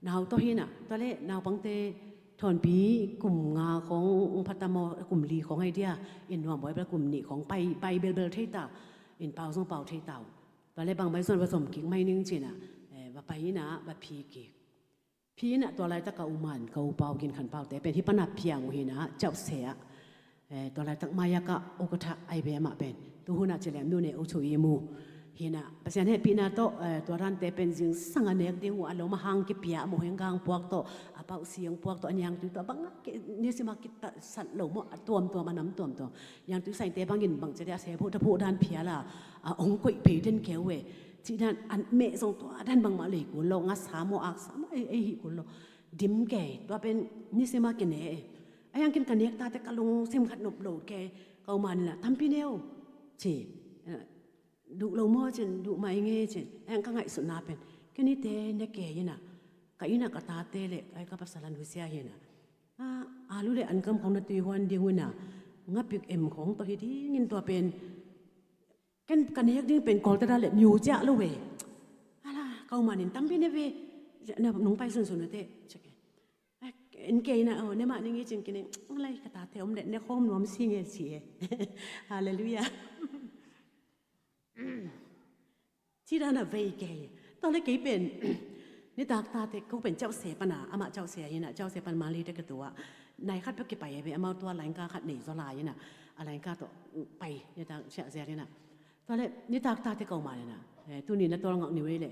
Nau tawh hina, tawle naupangte thawnpi kum nga khong phat ta maw, kum li khong ai dia, in nuam bawi bel kum nih khong pai, pai belbel thei ta, in pau zong pau thei ta uh. Tawle bang bai zon va zom kik mai ning cina, eh, va pai ina, va phi kik. Phi ina tua laitaka uman, ka upau kin khan paute pen hi pana piang uh hina, cauh se ah. Eh, tua laitak maiaka ukatha ai ve mah pen. Tu huna cilem nu ne uchu i mu. Hina, Pasian hehpihna tawh, eh, tua rante pen zingsanga nek ding uh a lo ma hang kipia a moheng gang puak tawh, a pauh siang puak tawh, a niangtui tawh, banga ki-, nisima kitasat lo maw, a tuamtuam, a nam tuamtuam. Niangtui sainte bangin bang cia dei a se phuh ta phuh dan phiala, a ong koih phei den keu e. Cih dan an meh zong tua dan bangmah lei kul lo, nga sa maw ak sa maw ei, ei hi kul lo. Dim kei, tua pen nisima kine e. A yang kin ka nek tate ka lungsim khat nop lo kei, ka uman ina tampi neu. Ci, eh, duh lo maw cin, duh mai nge cin, a yang ka ngaihsutna pen. Kei nite ne kei ina, ka ina ka tate le, ai ka pasal an husia hina. A, alu le an kam khong na tui huan ding uh ina, nga pik em khong tawh hi dingin tua pen. Ken ka nek ding pen kawltata le miu ciah lo ve. Ala, ka uman in tampi ne ve. Na nung pai sunsun ute. Cik. En kei na, oh, ne mah ning i cin kine. Lai ka tate om le ne khom nuam si nge si e. Halleluia. Ci dana vei kei. Tawle kei pen. Nitak tate ko pen cauh se pana, amah cauh se hina, cauh se pan mali te ka tua. Nai khat pe kipai e ve, amau tua lain ka khat nei zaw lai ina. A lain ka tawh pai, nitak ciah zel ina. Tawle, nitak tate ko ma le na. Eh, tuni na tawlngak ni wei le.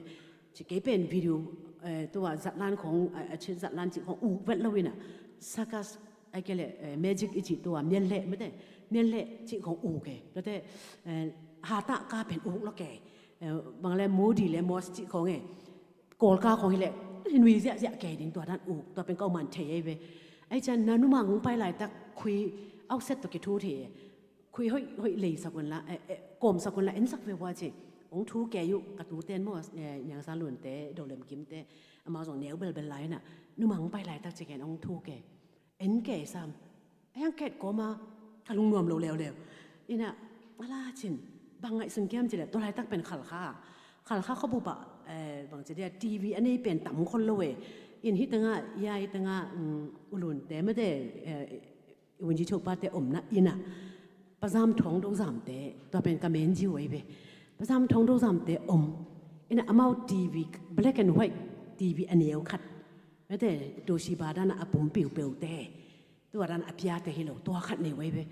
Ci kei pen video, eh, tua zatlan khong, eh, a cin zatlan cih khong uk vet lo ina. Sakas, ai ke le, eh, magic i cih tua, mian le, mete. Mian le cih khong uk e. Tate, eh, hata ka pen uk lo ke. Eh, bang le modi le mos cih khong e. Kawlka khong hi le, hi nui ziahziah kei ding tua dan uk, tua pen ka uman thei ei ve. Ai cian na numang hong pai laitak khui, auset tawh kithu thei e. Khui hoih, hoih lei sak un la, eh, eh, kawm sak un la, en sak ve hua ci. Hong thu kei uh, ka tu ten maw, eh, Niang Sa Lun te, Do Lem Kim te, amau zong neu belbel lai na. Numang hong pai laitak ci ken hong thu kei. En kei sam. A yang ket koma, ka lungnuam lo leuleu. Ina, ala cin, bang ngaihsun kiam ci le, tua laitak pen Khalkha. Khalkha khuabupa, eh, bang ci dia, T V a nei pen tam khol lo e. In hi tanga, ya hi tanga, mm, ulun te mete, eh, Wunji Chopa te omna ina. Pazam Thawng Do Zam te, tua pen ka men ji wei ve. Pazam Thawng Do Zam te om. Ina amau T V, black and white T V a neu khat. Mete, Toshiba dana a pum piupeu te. Tua dan a piate hi lo, tua khat nei wei ve.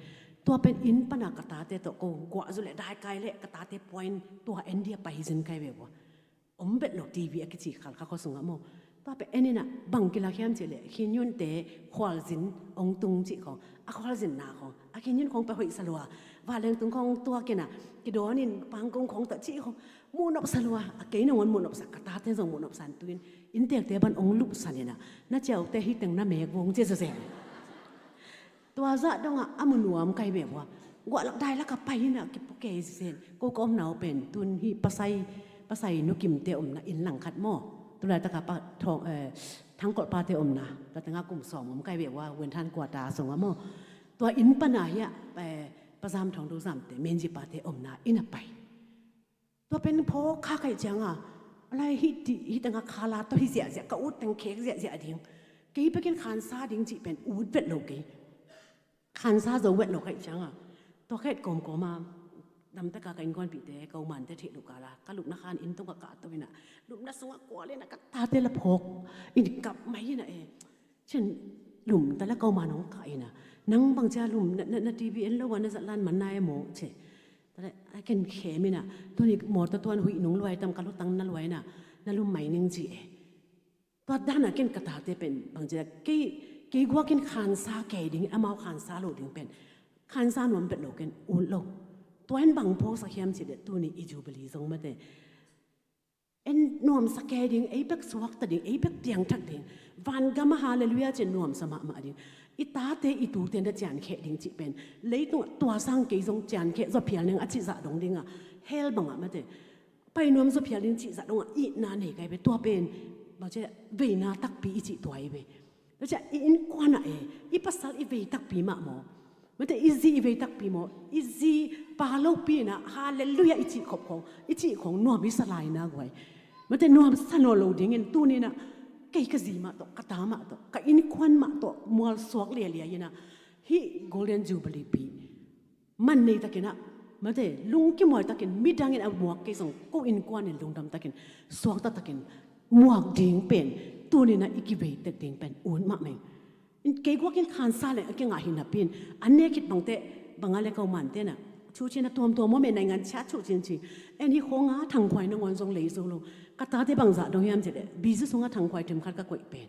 Tua pen inn pana ka tate tawh ko guah zu le dai kai le ka tate point tua en dia pai zin kai ve vua. Om bet lo T V a kici Khalkha khua sungah maw. Tua pen en ina bang kila khiam ci le khinyun te khualzin ong tung ci khong. A khualzin na khong. A khinyun khong pe hoih salua. Valeng tung khong tua kena. Kidonin pangkong khong ta ci khong. Muhnop salua. A kei nangon muhnop sa ka tate zong muhnop san tuin. Inntekte ban ong lupsan ina, na ciaute hi teng na mek vong cia zazen. Tua zah dongah a mu nuam kai ve vua. Guahlak dailak a pai ina kipu kei zen. Ko ka omna uh pen tun hi Pasai, Pasai Nu Kimte omna inn langkhat maw. Tulaitaka pa thawng, eh, Thangkolh pate omna. Tatanga kum sawm om kai ve vua, Wenthan Kuata sungah maw. Tua inn pana hiah, eh, Pazam Thawng Do Zamte, Menji pate omna ina pai. Tua pen phawk kha kaih cianga, a lai hi ti, hi tanga khala tawh hi ziahziah, ka ut teng khek ziahziah ding. Kei pekin khansa ding cih pen ut vet lo kei. Khansa zo vet lo kaih cianga. Tua khet kawmkawma, damtaka ka innkuanpihte, ka umante thih lukala, ka lupna khan inn tungah ka to ina, lupna sungah kual ina, ka tate la phawk, in kap mai ina e. Cin lum tala ko ma nong ka ina. Nang bang cia lum na, na, na T V en lo wa na zatlan man na e mo ce. Tala a ken khe mina. Tuni mawta tuan huih nung luai tam ka lutang na luai na. Na lum mai ning ci e. Tua dana ken ka tate pen bang cia kei, Kei guakin khansa kei ding, amau khansa lo ding pen khansa nuam pet lo ken ut lo. Tua in bang pawlsak hiam cih leh tuni i Jubilee zong mate en nuamsa kei ding, ei bek suakta ding, ei bek piangthak ding, vangam ah halleluiah ci-in nuamsa mahmah ding, i tate i tute na ciankheh ding cih pen leitungah tua sang kei zong ciankheh zaw phial ning a cih zah dong dingah hell bangah mate pai nuam zaw phial ding cih zah dongah itna nei kai ve. Tua pen bangci veina takpi i cih tua hi ve. Tua ciah i innkuan ah e, i pasal i vei takpi mah maw, mate i zi i vei takpi maw, i zi pa lopi inah halleluiah i cih khop khong, i cih khong nuam i sa lai na guai. Mate nuam sa nawn lo dingin tuninah kei ka zi mah tawh, ka ta mah tawh, ka innkuan mah tawh mualsuak lialia inah hih Golden Jubilee pi man nei takinah mate lungkimuai takin midangin a muak kei zong ko innkuanin lungdam takin suakta takin muak ding pen tuninah i kiveitek ding pen ut mahmah ing. Kei guakin khansa leng a kingah hi napi in an ne khit bangte banga le ko mantenah thucin a tuamtuam om e, naingan ciat thucin ci. En hi khonga thangkhuai nangawn zong lei zo lo. Ka tate bangzah dong hiam cih leh bizu sungah thangkhuai themkhat ka koih pen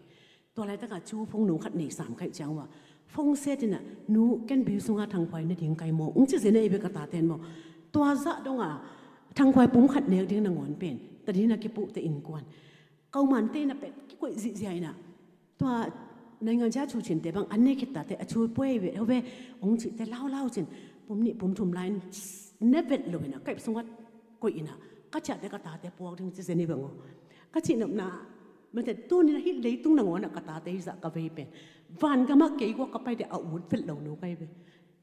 tua laitaka cu phung nung khat nei sam kaih ciang uh a phung setinah nu ken biu sunga thangkhuai na ding kai maw ung ci zin a i bek a taten maw. Tua zah donga thangkhuai pum khat nek ding nangawn pen tadina kipuhte innkuan kaumante na pet kikoih zihzia inah tua naingan cia cu cinte bang an ne khit tate a cu puai ve hove ung cihte laulau cin pum nih pum thum lai in ne vet lo inah kaih sunga koih inah ka ciahte ka tate puak ding ci zeni bang aw. Ka cihnopna mate tunin a hih leitung nangawnah ka tate hizah ka vei pen vangamah kei guak ka paite a ut vet lo nu kai ve.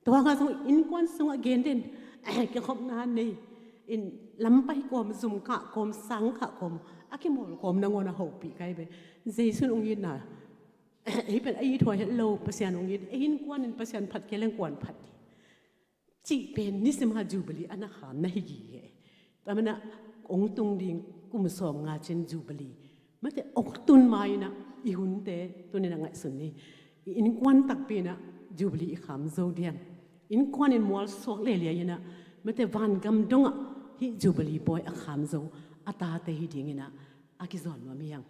Tua nga zong innkuan sungah gen den kikhopna nei in lampai kawm, zumkah kawm, sangkah kawm a kimawl kawm nangawn a hopih kai ve. Jesu'n ung itna ei pen a it huai het lo, Pasian ung it, ei innkuanin Pasian phat kei leng kuan phat ding cih pen nisimha Jubilee a na kham na hi gige. Tua manah ong tung ding kum sawm nga cin Jubilee mate ong tun ma inah i hunte tunin a ngaihsun ni. I innkuan takpi inah Jubilee i kham zo diam? Innkuanin mualsuak lelia inah mate vangam dongah hih Jubilee pawi a kham zo a tate hi dinginah a kizawn nuam hi hang.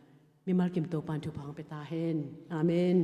Mimal kim Topan thupha hong pia ta hen. Amen.